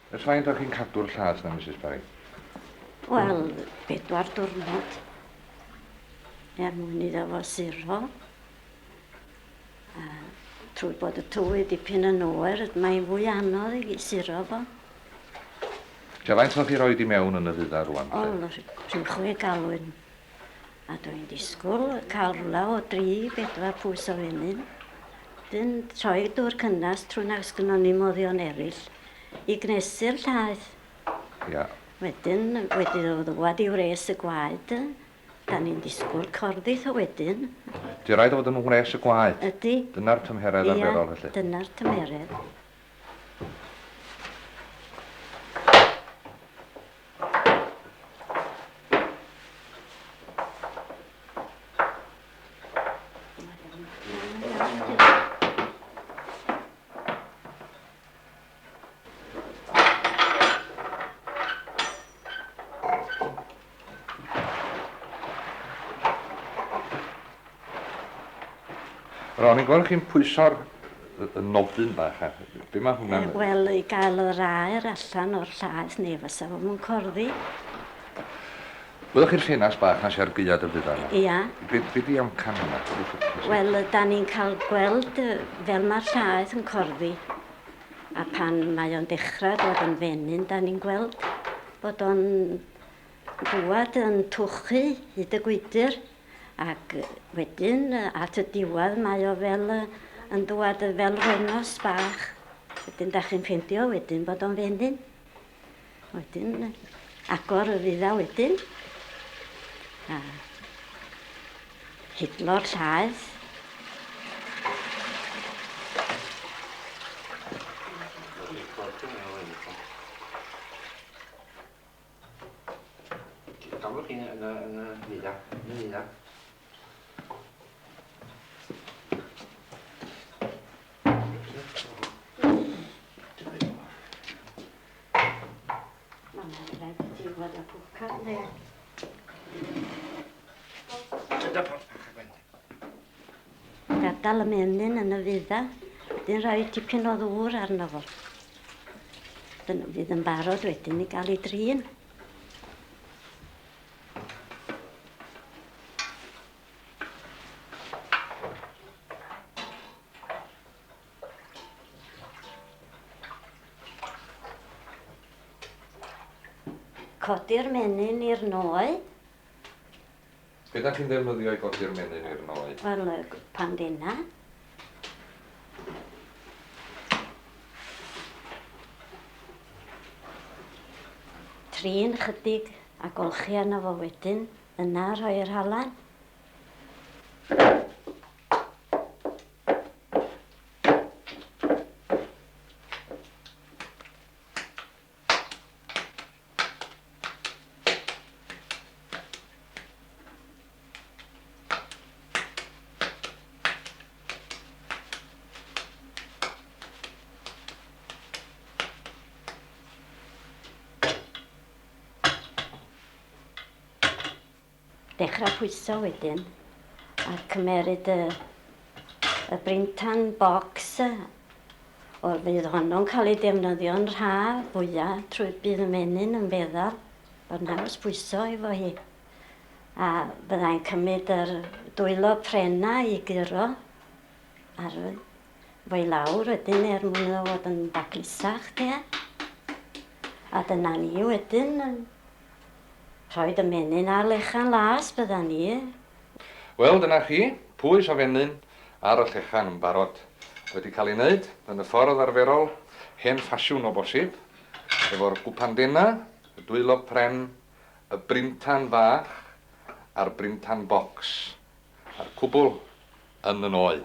Ers faint dach chi'n cadw'r llaeth 'na, Misus Parry? Wel, bedwar diwrnod. Er mwyn iddo fo suro. A trwy bod y tywydd dipyn yn oer, mae'n fwy anodd i suro fo. Tua faint o'ch chi roed i mewn yn y fydda rwan? O, rhyw chwe galwyn. A dwi'n disgwyl cael rhywle o dri, bedwar pwys o fenyn. Dyn troi dŵr cynnes trwy nag sgynnon ni moddion eraill i gnesu'r llaeth. Ia. Wedyn, wedi iddo fo ddwad i wres y gwaed, da ni'n disgwyl corddi tho wedyn. Di rhaid o fod yn wres y gwaed? Ydy. Dyna'r tymheredd arferol felly? Ia, dyna'r tymheredd. Ro'n i'n gweld chi'n pwyso'r y nodyn bach a be mae hwnna'n... Wel, i gael yr aer allan o'r llaeth neu fysa fo'm yn corddi. Welwch chi'r ffenast bach 'na sy ar gaead y fydda 'na? Ia. Be, be di amcan hwnna? Be 'di pwrpas? Wel, da ni'n cael gweld fel mae'r llaeth yn corddi. A pan mae o'n dechrau dod yn fenyn, da ni'n gweld bod o'n dŵad yn twchu hyd y gwydr. Ac wedyn at y diwedd mae o fel yn dŵad fel rhenos bach. Wedyn da chi'n ffeindio wedyn bod o'n fenyn. Wedyn agor y fydda wedyn a hidlo'r llaeth. Galwch chi yn y, yn y fydda, yn y fydda. Gadael y menyn yn y fudda, wedyn rhoi tipyn o ddŵr arno fo. Dyna fydd yn barod wedyn i gael ei drin. Codi'r menyn i'r noe. Be da chi'n ddefnyddio i godi'r menyn i'r noe? Wel, pandena. Trin chydig a golchi arno fo wedyn, yna rhoi'r halan. Dechrau pwyso wedyn a cymeryd y, y brintan bocs o fydd honno'n cael ei defnyddio'n rha fwya trwy bydd y menyn yn feddal. Bod yn haws pwyso efo hi. A fyddai'n cymryd yr dwylo prena i guro ar fo i lawr wedyn er mwyn iddo fod yn daclusach de. A dyna ni wedyn yn Rhoid y menyn ar lechan las byddan ni. Wel, dyna chi, pwys o fenyn ar y llechan yn barod. Wedi cael ei wneud yn y ffordd arferol, hen ffasiwn o bosib, efo'r gwpan dena, y dwylo pren, y brintan fach a'r brintan bocs, a'r cwbl yn y noe.